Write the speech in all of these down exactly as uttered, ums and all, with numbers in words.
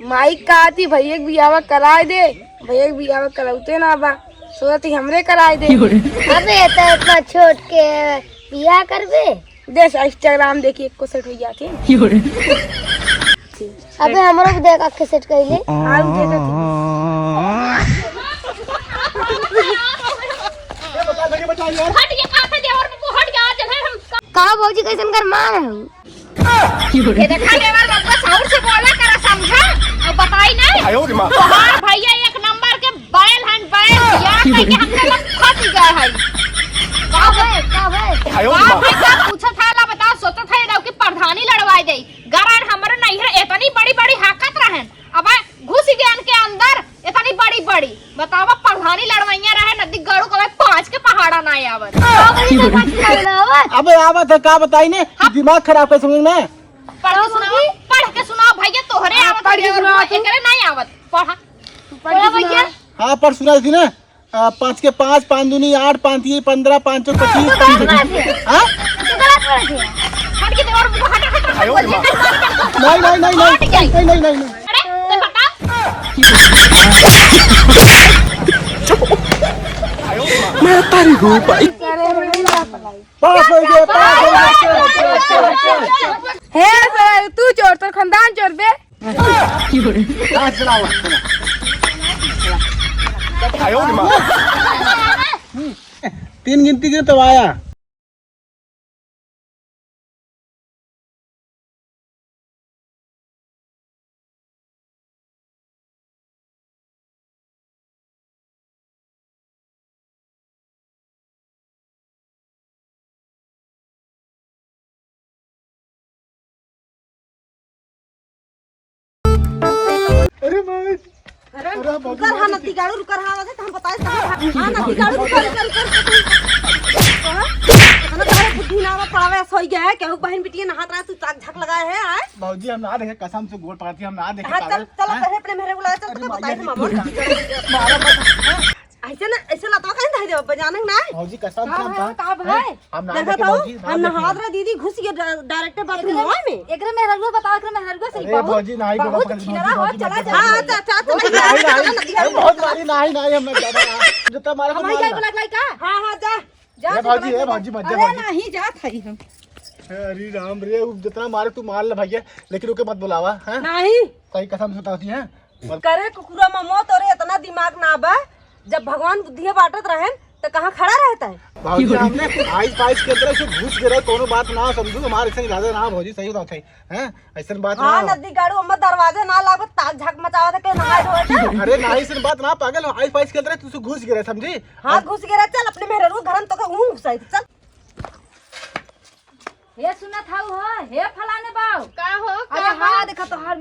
माई कहती भैया के बियाह कराए दे, भैया के बियाह करौते ना बा, सोचती हमरे कराए दे। अबे तो इतना छोट के बियाह करबे? देख Instagram देखी एक को सेट हो जाती। अबे हमरो को देख आके सेट कर ले। हाँ, दे दे तू। हट, ये कहाँ से देवर बबू, हट जा, आज है हम। का भौजी कैसन गरमाए हो? ये देखा देवर बबुआ, साउर से बोला करा, समझा? और बताई नहीं। आयो रे माँ। तोहार भैया एक नंबर के बैल हन, बैल। बियाह करके हमके लोग फंस गए हैं। का भय, का भय? आयो रे का माँ। भय, का पूछत है ला बताओ, सोचत है ना कि प्रधानी लड़वाई दे। गरान हमरे नैहर इतनी बड़ी बड़ी हाकत रहन, अब घुस गए इनके अंदर इतनी बड़ी बड़ी। बतावा, प्रधानी लड़वैया रहे, नदी गाड़ू कबे पाँच के पहाड़ा ना आवत। का भय, का भय? अबे आवत है, का बताई ने? हाँ। दिमाग खराब कर सुनिए ना। पढ़ के सुनावा, पढ़ के सुनावा भैया, तोहरे हाँ, आवत पढ़ के है, सुनावा तू। एकरे नहीं आवत। पढ़ा। पढ़ के सुनावा। हाँ, पढ़ सुनाई थी ना। आ, पाँच के पाँच, पाँच दूनी आठ, पाँच तीन पन्द्रह, पाँच चौक पच्चीस, पाँच चौक। हाँ? हट के दे और हटा, हटा, हटा। आयो रे माँ। नहीं, नहीं, नहीं, नहीं। हट जाए। नहीं, नहीं, नहीं, नहीं। अरे, तो बता। मैं तारी रूप आई। पास हो गया, पास हो गया। हे सर, तू चोर, तोर खानदान चोर बे। हाँ, चलाओ, चलाओ। आयो रे माँ। तीन गिनती के तो आया। अरे माई। अरे, अरे, रुकर, हाँ, नती गाड़ू, रुकर, हाँ, वैसे तो हम बताए सब। हाँ, नती गाड़ू, रुकर, रुकर, रुकर, रुकर। हाँ? इतना तारे बुद्धि ना आवा, पड़ावे, सोई गया है, केहू बहन बिटिया नहात रहा, तू ताक झाक लगाए है, आए? भौजी, हम ना देखे, कसम से गोड़ पकड़ती, हम ना देखे हाँ, पागल, चल, चल, हैं? पहले अपने मेरे बुलाए, चल, अरे तुझे माई, बताए थे, मामा। मारा मत, हैं? ऐसे ना, ऐसे लतवा काहे धइ देबा, बजाने के ना है? भौजी, कसम से हम कहा, का भाई? हम ना देखा देखे तो, भौजी, ना हम देखे। नहात रहे दीदी, घुस गए डा-, डायरेक्ट बाथरूम एकरे, में। एकरे मेहररुआ बताओ, एकरे मेहररुआ से अरे बहुत, भौजी, नहीं, बहुत बहुत छिनरा हो, भौजी, चला भौजी, जा। हाँ, अच्छा, अच्छा, अच्छा, अरे, नहीं, नहीं, नहीं, नहीं, अरे, बहुत मारी, नहीं, नहीं, हम ना ज्यादा ना। जितना मारा तो हमारी मार जाए ला। बुला लाई का? हाँ, हाँ, जा, जा, ए जा, भौजी, बुला ए ला। भौजी, मत जा अरे, भौजी। नहीं, जात है हम। अरे राम रे, उ जितना मारे तू मार ले भैया, लेकिन ओके मत बुलावा, हैं? नहीं। सही कसम से बताती हैं। करे कुकुरा ममो, तोरे इतना दिमाग ना बा, जब भगवान बुद्धिया बांटत रहेन, त कहाँ खड़ा रहता है? भौजी, हमने आइस पाइस के तरह से घुस गिरा, कोनो बात ना समझू, हमारे से इरादा ना, भौजी, सही बात है, हैं? ऐसन बात हाँ, ना। नदी गाड़ू, अम्मा दरवाजा ना लागत, ताक झाक मचावत है, के नहाए धोए के। अरे, ना, ऐसन बात ना, पागल हो, आइस पाइस के तरह तू से घुस गिरा, समझी? हाँ, अब घुस गिरा, चल, अपने मेहररू घरन तो के ऊँ घुसाई, चल। हे सुनत हऊ हो, हे फलाने बाऊ। का हो, अरे का हाँ, हो? देखा तोहार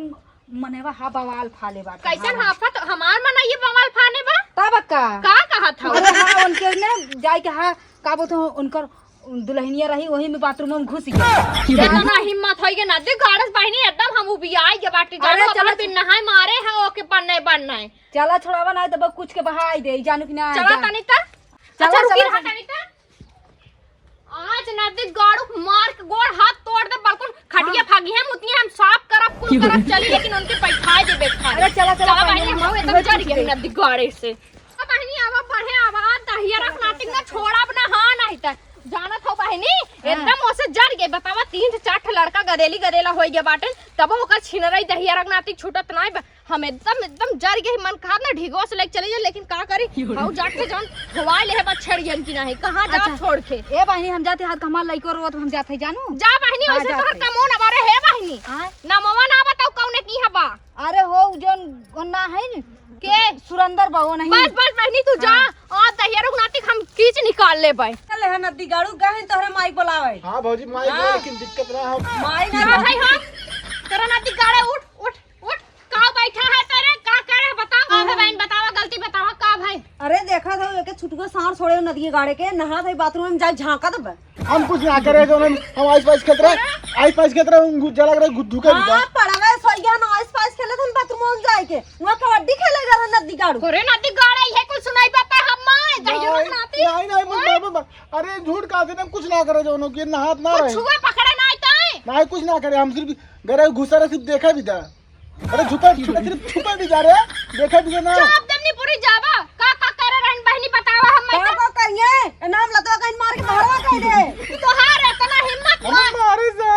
मनेवा हा बवाल फाले बाटे। कैसन हाँ। हाफत? हमार मनई बवाल फाने बा? तब का? का कहत हऊ? अरे हाँ, उनके ने जाए के हाँ, का बोलते हो, उनकर दुल्हनिया रही, वही में बाथरूम में घुस गया। इतना हिम्मत होई के ना, देख गाड़स बहिनी, एकदम हम उबियाई के बाटी, अरे जानो चलो, अपना बिन नहाए मारे है, ओके पन्ने बनना है। चला छोड़ावा ना, तब कुछ के बहाई दे, जानू कि ना, चला जा। तनी त। चला, अच्छा, रुकी चला, रहा चला। तनी त। आज नदी गाड़ू मार के गोड़ हाथ तोड़ दे, बलकुन खटिया हाँ। फागी है, मुतिया हम साफ करब, कुल करब, चली, लेकिन उनके बैठाए देबे खाली। अरे चला, चला, चला बहिनी, बहिनी, हम हम एकदम जर गए नदी गाड़े से। अब बहिनी, अब बढ़े, अब दहिया रख नाटिक ना छोड़ब ना, हाँ, नहीं त जानत हो बहिनी, हाँ। एकदम ओसे जर गए। बतावा, तीन से चार ठे लड़का गदेली गदेला होई गए बाटेन, तबो ओकर छिनरई दहिया रख नाटिक छूटत नाई बा। हम एकदम, एकदम जर गए, मन कहत ना ढिगवा से लेके चले जाए, लेकिन का करी, हऊ जाके जौन हवाई लेहे बा छेड़ियन की नाही, कहाँ जाओ अच्छा। छोड़ के। ए बहिनी, हम जाते हाथ हमार लइको रोवत, हम जाते जानू। जा बहिनी, हाँ, वैसे जाते। तोहर कमो ना बारे, हे बहिनी। हाँ? नमवा ना बताओ कौने की हबा। अरे हो, जौन, वो ना है न? के? सुरेंद्र बा, वो नहीं। बस, बस बहिनी, तू जा। हाँ। आ दहिया रुक नाटिक हम कीच निकाल लेबै। चल है नदी गाड़ू, गए तोहरे माई बोलावे। हाँ भौजी, माई हाँ। बोले, लेकिन दिक्कत ना हो। माई ना का भाई हो? तेरा नदी गाड़े, उठ, उठ। उठ, का बैठा है तेरे? का करे है? बताओ, का है बहन? बतावा, गलती बतावा, का भाई? अरे, देखा था, एके छुटुआ साँड़ छोड़े नदिये गाड़े के, नहात है बाथरूम में, जाए झाँका दबे। हम कुछ ना करे, जो हम, हम आइस पाइस खेलत रहे, आइस पाइस खेलत रहे, हम जला करे, गुद्दू के हाँ, पड़वे सोइया ना, आइस पाइस खेले थे बाथरूम में जाए के, वहाँ कबड्डी खेले जा रहे नदी गाड़ू। अरे, नदी गाड़े, ये कुछ सुनाई पाता है, हम माय, दहियो नहीं, नाती। नहीं, नहीं, मत, मत, मत, अरे, झूठ कहा थे, हम कुछ ना करे, जो उन्होंने नहात ना कुछ रहे। छुआ पकड़े ना आते। नहीं, कुछ ना करे, हम सिर्फ गरे घुसा रे, सिर्फ देखा भी जा। अरे झुका, झुका, सिर्फ छुपा भी जा रे। देखा भी जा ना। चुप, जमनी पूरी जावा। का, का करे रहन बहनी, बतावा हम का, का करिए? ए नाम लतवा कहीं मार के बहरवा कह दे। तोहार इतना हिम्मत हम बा। मारे जा।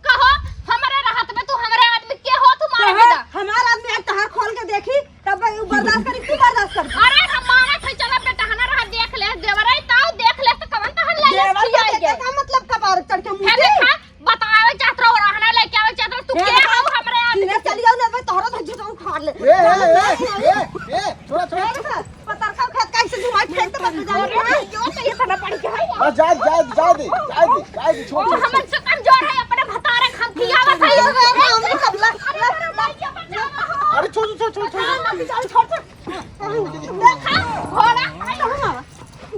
कहो, हमरे रहत में तू हमरे आदमी के हो, तू मारे तोहार, जा। हमार आदमी आज तोहार खोल के देखी, तब भाई उ बर्दाश्त करी, तू बर्दाश्त कर। अरे हम मारा थे, चला बेटा, हना रहा देख ले, देवरे ताऊ देख ले, तो कवन तहन ले ले देवर खियाई के के। का मतलब कपार चढ़ के मुँह है पे? देखा, बतावे चाहत रहो, रहना लेके आवे चाहत रहो, तू ए के देखा, हो हमरे आदमी सीने के? चली जाओ ना, मैं तोहरा तो झुटा उखाड़ ले। ए, ए, ए, ए, ए, छोड़ा, छोड़ा। ए देखा, पतरका खेत का ऐसे घुमाई फेंक तो बदल जाए। अरे, यो तो ये तना पड़ गया है। बस जा, जा, जा दे, जा दे, जा दे, छोड़, ओ, छोड़, हमन छोड़। से कमजोर है, अपने भतारे खा खियावत है। अरे, हमने सब ला-, अरे, ला-, अरे, छोड़, छोड़, छोड़, छोड़। छोड़, छोड़, छोड़। देखा, घोड़ा,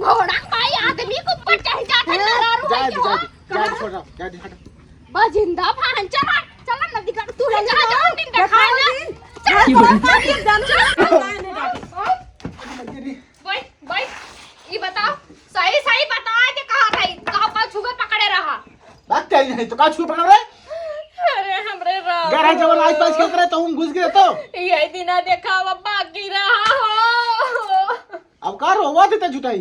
घोड़ा भाई आदमी के ऊपर चढ़ जाता है, मेहरारू है जाए दे, क्या? जाए दे, जाए दे, छोड़, जाए दे, हट। बजिंदा भांचा, चला नदी का, तू ही चला जा, जा, दिन देखा देखा ना। ना। चल, चल, चल, चल, चल। बैठ, बैठ, ई बताओ, सही, सही बताए के कहा था, कहा का छुपे पकड़े रहा? बात कही नहीं, तो का छुपे पकड़े रहे? अरे, हमरे राम। घर है जवन आज पास खेत रहे, तो हम घुस गए तो। यही दिना देखा, बाकी रहा हो। अब का रोवा देता झुटाई?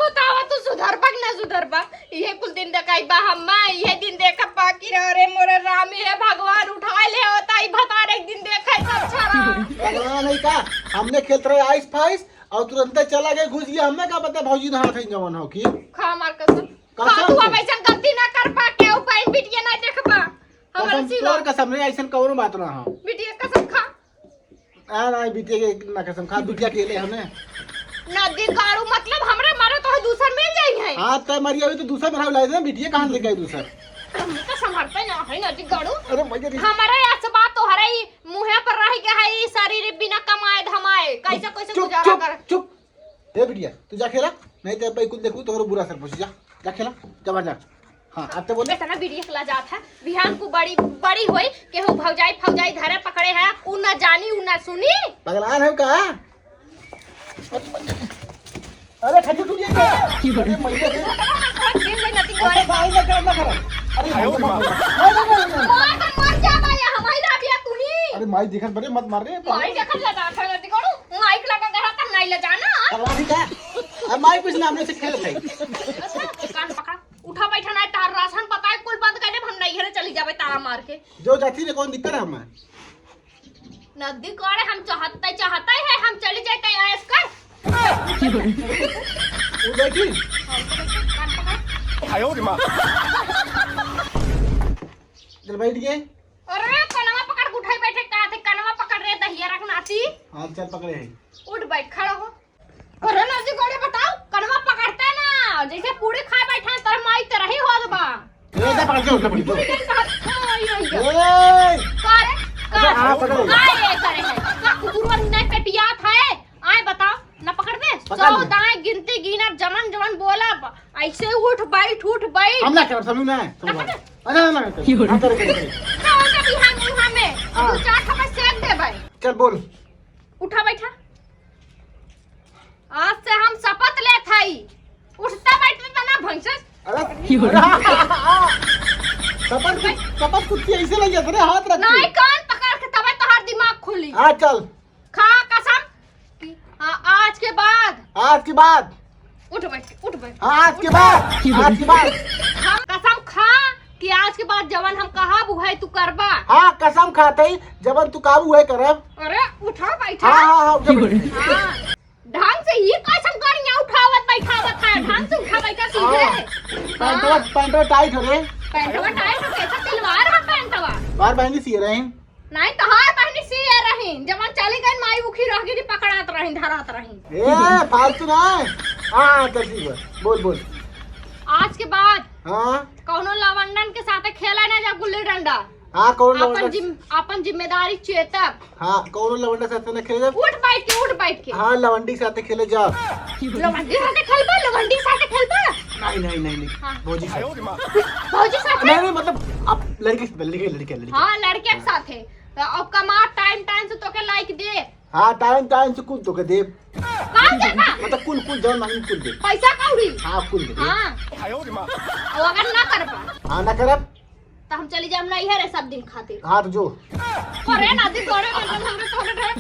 बतावा तू सुधरबा कि ना सुधरबा? इहे कुल दिन देखाई बा हम्मा, इहे दिन देखब बाकी रह रे मोरे राम, हे भगवान उठाए ले होता, ई भतार एक दिन देखाई सब छरा। भगवान है का? हमने खेलत रहे आइस फाइस और तुरंते चला गए घुस गया, हमें का पता भौजी नहात है जवन हो की? खा मार कसम। कसम खा, तू से। अब ऐसन गलती ना कर पा, केहू बहन बिटिया ना देखबा। हमरे कसम, सिवा। तोर कसम रे, ऐसन कौनो बात ना हो। बिटिया कसम खा। आ, ना, बिटिया के ना कसम खा, बिटिया के ले हमें। नदी गाड़ू मतलब हमरे मारे तो दूसर मिल जाई है। हाँ, तय मरी अभी तो दूसर मेरा लाए दे, बिटिया कहाँ से लेके आई दूसर? हम तो संभलते ना है नदी गाड़ू। अरे भैया रे। हमारे यहाँ से बात तो हरे ही मुँहे पर रह गया है, ई शरीर बिना कमाए धमाए, कैसे, कैसे चुप, गुजारा चुप, कर? चुप। ए बिटिया, तू जा खेला, नहीं तो अब कुल देखू, तोहरो बुरा सर पहुँची, जा। जा खेला, जा बाहर जा। हाँ, अब तो बोले। इतना बिटिया खेला जात है, बिहान को बड़ी, बड़ी होई, केहू भौजाई, फौजाई धरे पकड़े है, उ ना जानी, उ ना सुनी। पगलान है का? अरे, खजूर टूट गया। अरे, मैया रे। कौन दिन ले नती अरे, गोरे? भाई, ना कर, ना कर। अरे, आयो रे माँ। नहीं, नहीं, नहीं, नहीं। मार तो मर जा भाई, हमारी ना बिया तू ही। अरे, माई देखत बड़े, मत मार रे। माई देखत लगा था, नती गोड़ू। माइक लगा के रहा था, नहीं ले जाना। अब अभी का? अब माइक कुछ ना, हमने से खेल खाई। कान पकड़ा, उठा बैठा ना, तार राशन पता है, कुल बंद कर दे, हम नहीं घरे चली जावे तारा मार के। जो जाती रे, कौन दिक्कत है हमें? नदी करे हम चाहते, चाहते है, हम चली जाते ऐश कर। वो बैठी? कान पकड़। आयो रे माँ। चल बैठ गए। अरे, कनवा पकड़ के उठाई बैठे, का थे, कनवा पकड़ रे, दहिया रख नाती। हाँ, चल पकड़े है। उठ बैठ, खड़ा हो। अरे, नदी गोड़े बताओ, कनवा पकड़ते ना, जैसे पूरी खाए बैठा, तर माई तरह ही होत बा। ए, जा पकड़ के उठ, पकड़ के। पूरी दिन कहत, ओ, यो, यो। ए! का रे? का? अच्छा, हाँ, पकड़। का ये करे है? का कुकुरवा नहीं पेटियात है? आए बताओ, ना पकड़ दे। पकड़ सौ ले। दाएं गिनती गिनब, जमन जमन बोलब, ऐसे उठ बैठ, उठ बैठ। हम ना करब, समझ में आए? ना पकड़। अरे, ना, ना, ना, ना, करे, करे, करे। ना, ना, बिहान मुँह में। हाँ। दू चार थप्पड़ सेक देबै। चल, बोल। उठा बैठा। आज से हम शपथ लेत हई। उठता बैठता तो ना भैंस। अरे, अरे, हाँ, हाँ, हाँ। शपथ कु-, शपथ कुत्ती ऐसे लग जाता रे, हाथ रख के। नहीं, कान पकड़ के तबे तोहार दिमाग खुली। हाँ, चल। खा कसम कि, हाँ, आज के बाद। आज के बाद। उठ बैठ, उठ बैठ। हाँ, आज के बाद। आज के बाद। हम कसम खा कि आज के बाद जवन हम कहब, उहे तू करबा। हाँ, कसम खाते ही जवन तू कहबू, उहे करब। अरे, उठा बैठा। हाँ, हाँ, हाँ, उठा बैठ। हाँ। ढंग से ही कसम करिया उठावत बैठावत है, ढंग से उठा बैठा सीधे। हाँ। पैंटवा, हाँ। पैंटवा टाइट हो रे। पैंटवा टाइट हो, कैसा सिलवार है पैंटवा? बार बहनी सी रहे। नहीं, तोहार बहनी सिए रही, जवन चली गई, माई उखी रह गई, पकड़ात रही, धरात रही। ए, फालतू ना। हाँ, हाँ, चल ठीक है, बोल, बोल। आज के बाद हाँ। कौनो लवंडन के साथे खेला ना जा गुल्ली डंडा। हाँ, कौनो अपन लवंडन जिम-, अपन जिम्मेदारी चेतब। हाँ, कौनो लवंडा साथे ना खेले जा। उठ बैठ के, उठ बैठ के। हाँ, लवंडी साथे खेले जा। लवंडी साथे खेलबा, लवंडी साथे खेलबा। नहीं, नहीं, नहीं, नहीं। हाँ। भौजी साथे। भौजी साथे? नहीं, नहीं, मतलब, आप लड़के से, लड़के, लड़के, लड़के। हाँ, लड़के के साथे। तो अब कमा, टाइम, टाइम से तोके लाइक दे। हाँ, टाइम, टाइम से कुल तोके देब। का देबा? मतलब, कुल, कुल जौन मांगी, कुल देब। पैसा कौड़ी? हाँ, कुल देब। हाँ। और अगर ना करबा? हाँ, ना करब। त हम चली जाम ना इहे रे सब दिन खातिर। हाथ जो। अरे ना दी तोरे ना जब हमरे तोरे रहे।